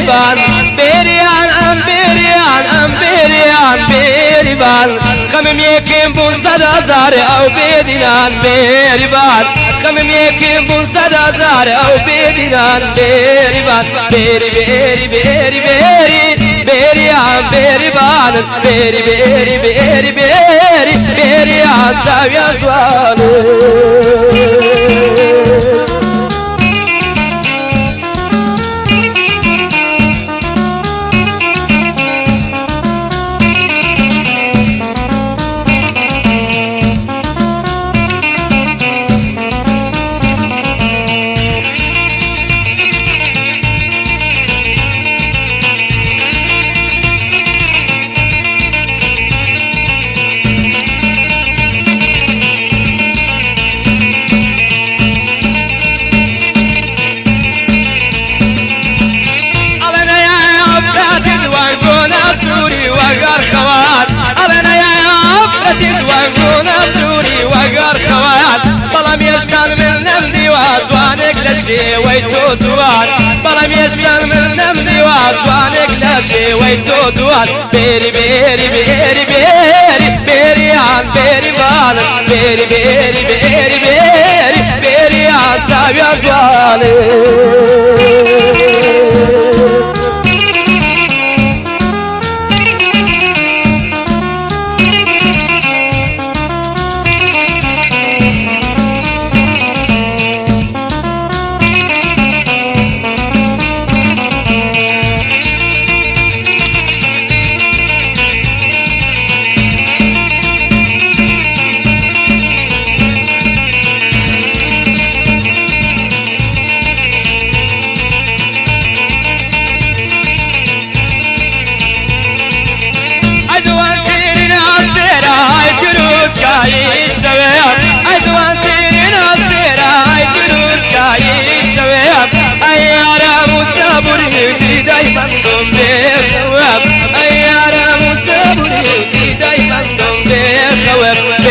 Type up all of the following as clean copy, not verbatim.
بێریبان بێریان ئەم بێریان ئەم بێریان بێریبان خەمم یەکێم بوون 100,000 ئەو بێدینان بێریبان خەمم یەکێم بوون 100,000 ئەو بێدینان بێریبان بێری بێری بێری بێری بێریان بێریبان بێری بێری بێری بێری بێریان چاویان جوانێ. شێوەی تۆ جوان بەڵام یەشکان من نەمدیوە جوانێک لە شێوەی تۆ جوان بێری بێری بێری بێری بێریان بێریبان بێری بێری بێری بێری بێریان چاویان جوانێ.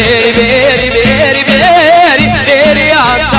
بێری بێری بێری بێری بێریان بێریبانێ.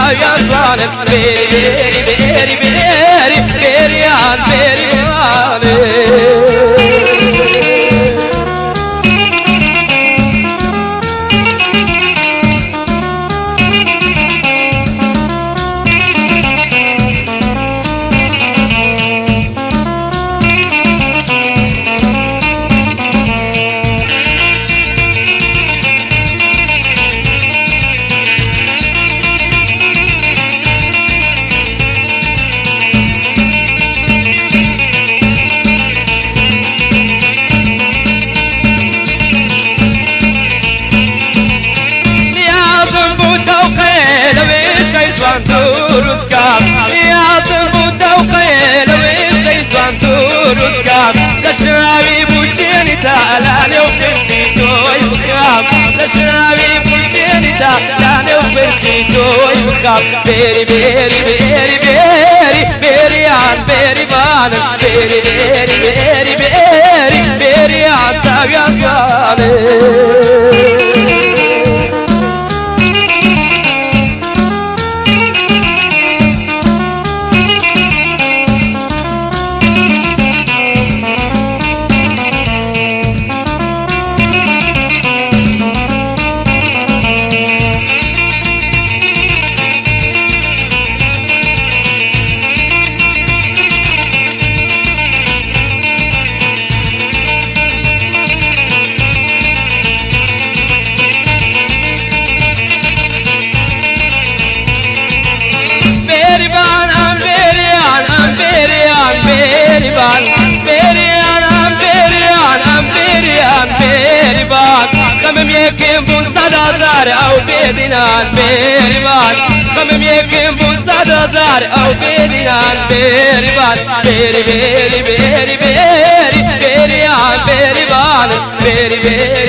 بێری بێری بێری بێری بێریان بێریبان بێری بێری بێری بێری بێریان چاویان جوانێ. خەمم یەکێم بوون 100,000 ئەو بێدینان بێریبان خەمم یەکێم بوون 100,000 ئەو بێدینان بێریبان بێری بێری بێری بێری بێریان بێریبان بێری بێری